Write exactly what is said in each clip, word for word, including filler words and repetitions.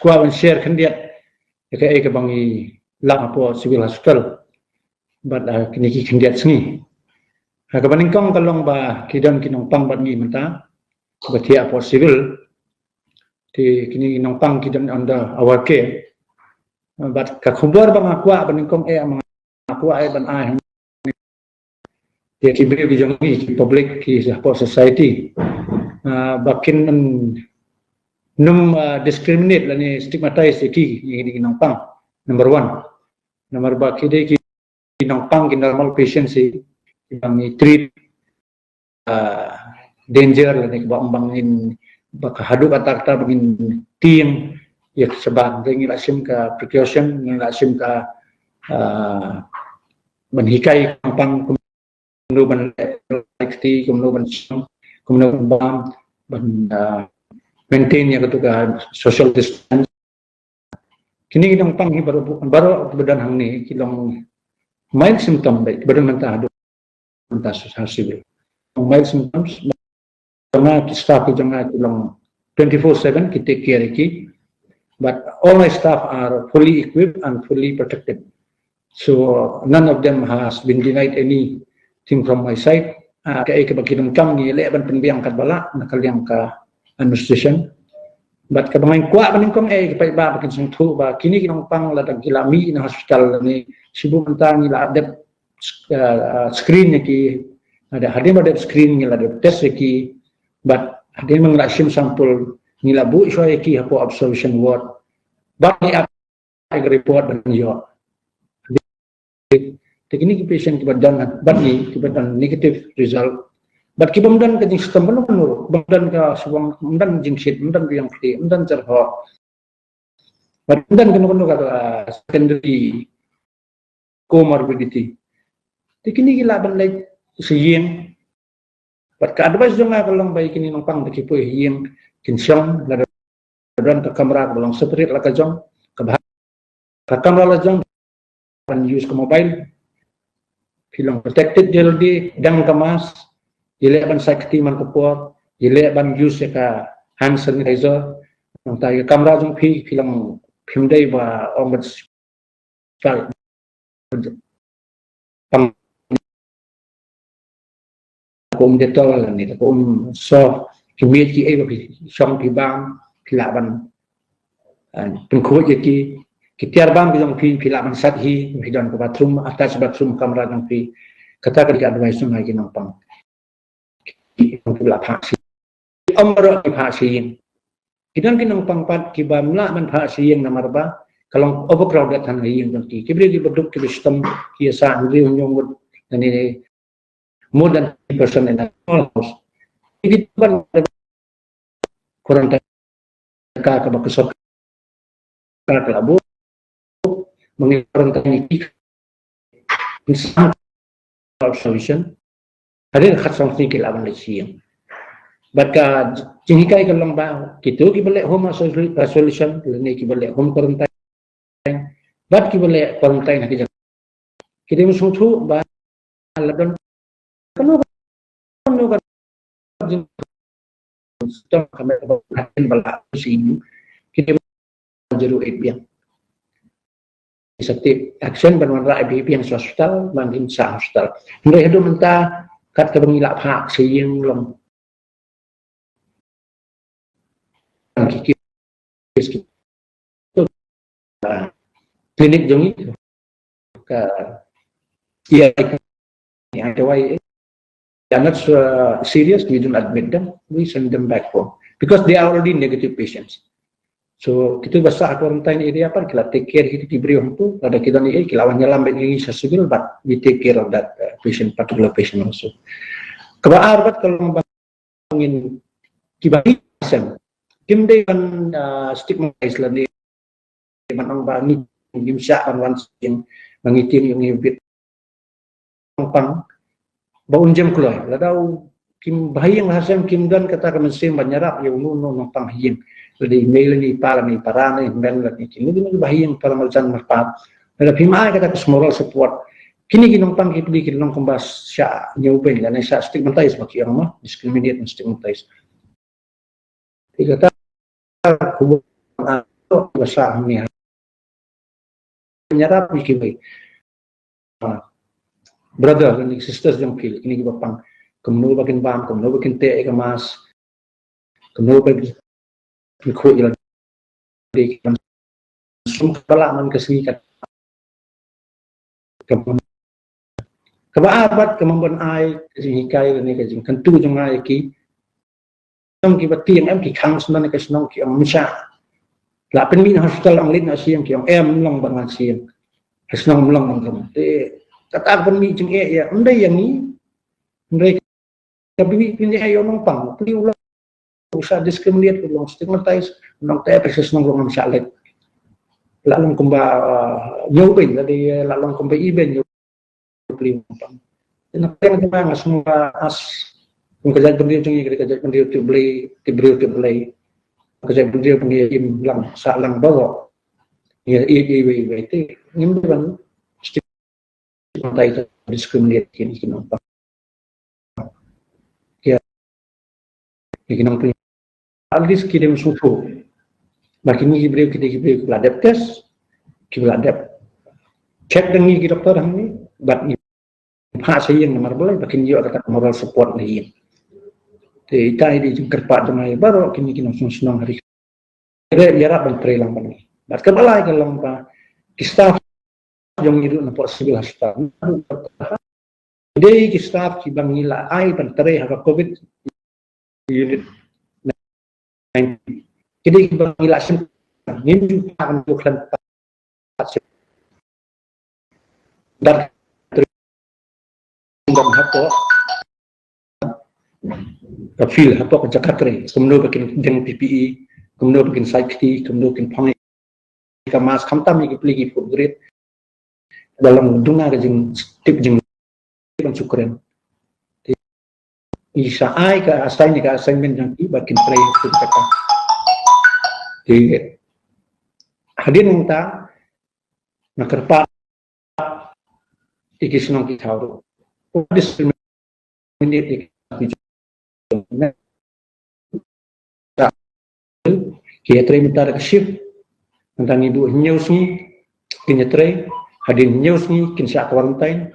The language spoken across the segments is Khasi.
kwah ban share khyndiat ïa kaei kaba ngi lap hapoh Civil Hospital bad, ah, kine ki khyndiat sngi. Ha kaba nyngkong ka long ba ki don ki nongpang bad ngi mynta ba thiah hapoh Civil. Te kine ki nongpang ki don under our care. Bad ka khubor ba nga kwah ba nyngkong eh ma nga kwah eh ban ai hangne ïa ki briew ki jong ngi, ki public, ki hapoh society, ah, ba kin nym, nym, ah, discriminate lane stigmatize ïa ki, ïa ki nongpang. Number one. Number ba ki dei ki nongpang, ki normal patients hi, ki ba ngi treat, ah, danger lane ba ong ba ngin, ba ka haduh katta katta ba ngin tieng ïa ka shabar. Ngi la shim ka precaution, ngi la shim ka, ah, ban hikai ka nongpang kumno ban leh, kumno ban shong, kumno ban bam, ban, ah, maintain ïa katu ka social distance. Kine ki nongpang hi baroh, baroh kiba don hangne ki long mild symptom beit, kiba don mynta haduh mynta ha Civil. Mild symptoms, jong nga ki staff ki jong nga ki long twenty-four seven ki take care ïa ki. But all my staff are fully equipped and fully protected. So none of them has been denied anything from my side. Ah, kaei kaba ki donkam ngi leh ban pynbiang katba lah na ka liang ka administration. Bad kaba nga kwah ba nyngkong eh ki paidbah ba kin sngewthuh ba kine ki nongpang lada ki la mih na hospital ne, shibun mynta ngi la dep, ah, screen ïa ki, lada hadien ba dep screen ngi la dep test ïa ki. Bad hadien ba ngi la shim sample ngi la buh shuwa ïa ki hapoh observation ward. Bad ngi ap report ban ïoh. Te kine ki patient kiba don bad ngi kiba don negative result. Bad ki bym don ka jingshitom bad ngi, bym don ka shuwa, bym don jingshit, bym don biang kti, bym don jyrhoh. Bad bym don kano kano ka, ah, secondary comorbidity. Te kine ki lah ban leit sha ïing. Bad ka advice jong nga ka long ba ïa kine nongpang da ki poi ha ïing kin shong, lada don ka kamra kaba long separate la ka jong, kaba ha ka kamra la jong, ban use ka mobile, phi long protected ïa lade, dang ka mask, ïa leh ban sait kti man ka por, ïa leh ban use ïa ka hand sanitizer, nangta ïa ka kamra jong phi, phi long phim dei ba ong ban ka um Dettol ne ka um Surf, ki miej kiei ba phi shong phi bam, phi lah ban, eh, pynkhuid ïa ki, ki tiar bam ki jong phi, phi lah ban sait hi, phi don ka bathroom, attached bathroom kamra jong phi. Kata ka dei ka advice jong nga ïa ki nongpang. Ki nongpang la phah sha ïing. Ym ro ki phah sha ïing. Ki don ki nongpang pat kiba ym lah ban phah sha ïing namar ba ka long overcrowded than ha ïing jong ki. Ki briew kiba duk kiba shitom ki ïa sah hynriew hynñiew ngut lane more than three person in a small house. Ki dei ban quarantine ka kaba ka sorkar ka la buh ba ngin quarantine ïa ki observation. Hadien khatsan sngi ki lah ban leit sha ïing. Bad ka jinghikai ka long ba kito kiba leh home isol-, isolation lane kiba leh home quarantine bad kiba leh quarantine ha ki jaka, ki dei ban sngewthuh ba la don kano kano ka jing- Sngewthuh ka met ba hadien ba la sha ïing, ki dei ban zero eight biang. Ki sa tip action ban wanrah biang sha hospital, ban kin sah hospital. Hynrei haduh mynta kat kaba ngi la phah sha ïing long ki case ki, ah, clinic jong ngi ka, yeah, yeah, they are not, uh, serious, we don't admit them, we send them back home because they are already negative patients. So kito ba sah quarantine area pat ki la take care kito ki briew hangto, lada ki don ei ei ki la wan ïalam bad ngi sha civil, but we take care of that, uh, patient, particular patient also. Kaba ar pat ka long ba ngin, kiba hi sem, kim dei ban, ah, stigmatize lane ban ong ba ngi ngim shah ban wan sha ïing, ba ngi tieng ïa ngi bit. Nongpang ba un jem kloi, lada u, kim, ba ha ïing ha sem kim don kata ka mynsiem ban ïarap ïa uno uno u nongpang ha ïing, lada i mei lane i pa lane i para lane i hynmen lane kino kino ba ha ïing para marjan marpa, lada phim ai kata ka moral support, kine ki nongpang ki pli ki long kumba shah ñiewbeiñ lane shah stigmatize ba ki ong, mo, discriminate and stigmatize. Te kata ka khubor, ah, Ba sa ni ha nyarap ni ki bai. Brother ni sisters jong phi, ni ki ba pang. Kumno ba kin bam, kumno ba kin te ka mas. Kumno ba kin khoi la de kan sum ka la man ka sngi ka. Ka ba abat ka man ban ai ka jinghikai la ni ka jingkantu jong ai ki. Nong ki ba tieng em ki khang snan ka shnong ki ong msha. La pen mi hospital ong lin na siang ki ong em long ban wan siang. Ka shnong long ban rum. Te kata pen mi jing e ya undai yang ni. Undai ka bi pi ne ayo nong pang pi u long sa discriminate u long stigmatize nong te pa shnong long msha lek. La long kumba nyau ben la de la long kumba iben nyau. Pli pang. Ina peng tu nang as nang as. Ka jait bendil jong i ka jait bendil tu beli ti beri tu beli. Ka jait bendil beli im lang sa lang bawa. Ya i i wei wei ti ngim ban stigmatize discriminate kin kin apa. Ya ki nong pli. At least ki dem sutu. Ba kini ki briew ki dei ki briew ki la dep test, ki la dep check dang ngi ki doktor hangne, bad ngi pha sa ïing namar balei ba kin ïoh kata moral support na ïing. Te ita i dei jingkyrpad jong ngi baroh kini ki nongshong shnong hari. Kire ïarap ban trei lang ban ngi. Bad ka balai ka long ba ki staff jong ngi ruh na pok civil hospital. Dei ki staff ki ba ngi la ai ban trei ha ka covid unit. Ki dei ki ba ngi la sim ngim ju pa kan ju khlem ta. Dar dang hapoh ka field hapoh ka jaka trei kumno ba kin deng P P E, kumno ba kin sait kti, kumno kin phong ka mask khamtam ïa ki pli ki food grade. Dalam duna ka jingtip jing ban sukren. Te i sa ai ka assign ka assignment jong ki ba kin trei tu ka. Te hadien nangta nga kyrpad ïa ki shnong ki thaw ruh. Discriminate ïa ki ki ïatrei mynta da ka shift. Mynta ngi buh hynñiew sngi kin ïatrei, hadien hynñiew sngi kin shah quarantine.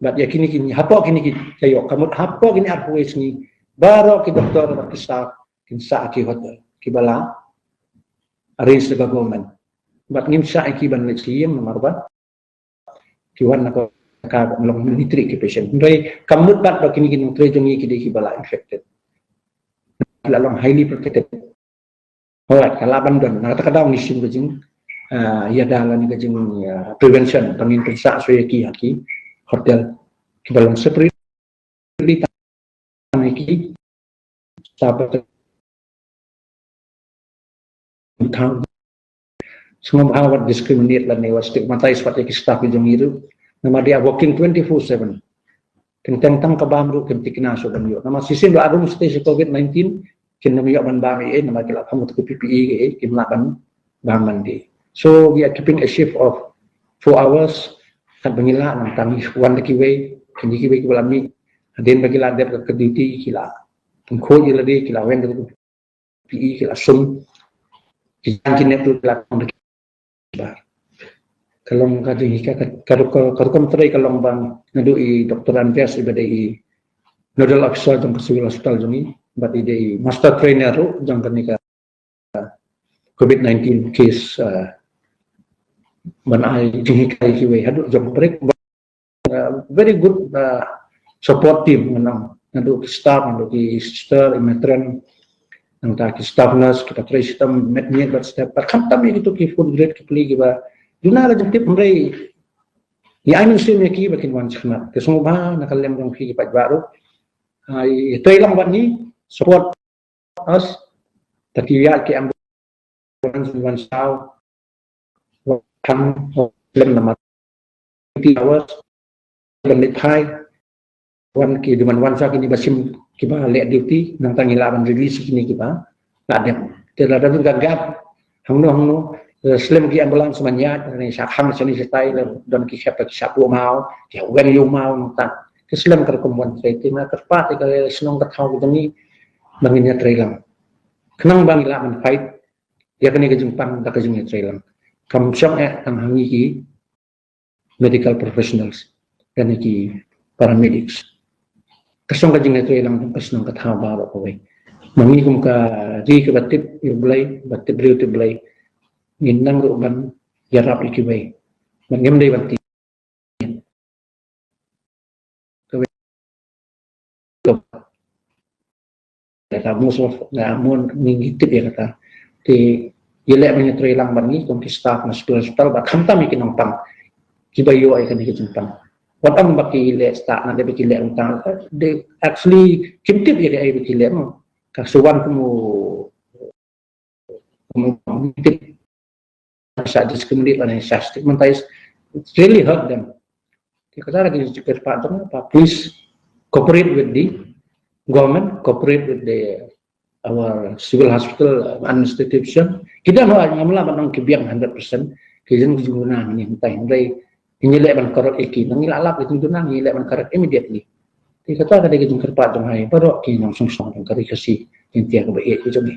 Bad ïa kine kine hapoh kine ki taïew ka mut hapoh kine arphew sngi baroh ki doktor bad ki staff kin shah ki hotel ki ba la arrange da ka government. Bad ngim shah ïa ki ban leit sha ïing namar ba ki wan na ka ka long military occupation. Hynrei ka mut bad ba kine ki nongtrei jong ngi ki dei ki ba la infected. Ki la long highly protected. Alright, ka la ban don na kata ka daw ngi shim ka jing ïada lane ka jing prevention ba ngin pynsah shuh ïa ki ha ki hotel ki ba long separate. Ki staff ba tang sngewbha wat discriminate lane wat stigmatize wat ïa ki staff ki jong ngi ruh. Namar they are working twenty-four seven. Kin teng tang ka bam ruh kin thikna shuh ban ïoh. Namar shisien ba arum stage covid nineteen kin nym ïoh ban bam ei ei namar ki la pam ka P P E ei ei kim lah ban bam man dei. So we are keeping a shift of four hours. Kat ba ngi lah nang tang wan da kiwei kin ïa kiwei ki ba la mih hadien ba ki la dep ka duty ki la pynkhot ïa lade ki la wan da P P E ki la sum ki jang ki nep tu ki la tang da ki ba ka long ka jinghikai ka ka ka rukom trei ka long bang naduh i Doctor Andreas i ba dei i nodal officer jong ka civil hospital jong ngi bad i dei master trainer ruh jong kane ka covid nineteen case ban ai jinghikai kiwei haduh jong break. Very good support team ngan ong naduh ki staff naduh ki sister i matron nangta ki staff nurse ki ba trei shitom met miet bad step bad khamtam ïa kitu ki food grade ki pli ki ba duna la jingtip hynrei ïa ai mynsiem ïa ki ba kin wan shakhnat ki sngewbha na ka liang jong ki ki paidbah ruh. Ïa trei lang bad ngi support us. Ta ki ïa ki ambulance wan saw wan khang lem namar twenty hours ban leit phai wan ki duman wan saw kini ba shim ki ba leh duty nangta ngi lah ban release kini ki ba la dem. Te la don ka gap hangno hangno slem ki ambulance man ïaid ne sha khang shane shatai la don ki khep ki sha buh maw ki weng ïu maw nangta ki slem ka rukom wan trei te ma kyrpad te ka shnong ka thaw ki jong ngi ba ngin ïa trei lang. Khnang ba ngi lah ban fight ïa kane ka jingpang da ka jingïatreilang. Kam shong eh tang ha ngi ki medical professionals, kane ki paramedics. Ka shong ka jingïatreilang tang ka shnong ka thaw baroh kawei. Ma ngi kum ka ri kaba tip ïa U Blei, ba tip briew tip Blei, ngin nang ruh ban ïarap ïa kiwei. Ban ngim dei ban tip. Kawei. Kata most of, na mun ngi tip ïa kata. Te ïaleh ban ïatreilang bad ngi kum ki staff na hospital, hospital bad khamtam ïa ki nongpang kiba ïoh ïa kane ka jingpang. Wat ym ba ki leh stad na dei ba ki leh nongpang. They actually kim tip ïa kaei ba ki leh mo. Ka sa wan kum u, kum u, kim tip, sa discriminate lane sa stigmatize, it's really hurt them. Te kata ka dei ka jingkyrpad jong nga, please cooperate with the government, cooperate with the, our civil hospital, uh, administration. Ki don, ngam lah ban ong ki biang hundred percent, ki don ki jingduna hangne hangtai, hynrei ngin ïaleh ban correct ïa ki, nang ngi la lap ki jingduna, ngin ïaleh ban correct immediately. Te kata ka dei ka jingkyrpad jong nga ïa baroh ki nongshong shnong jong ka Ri Khasi Jaiñtia kaba ïeit ka jong ngi.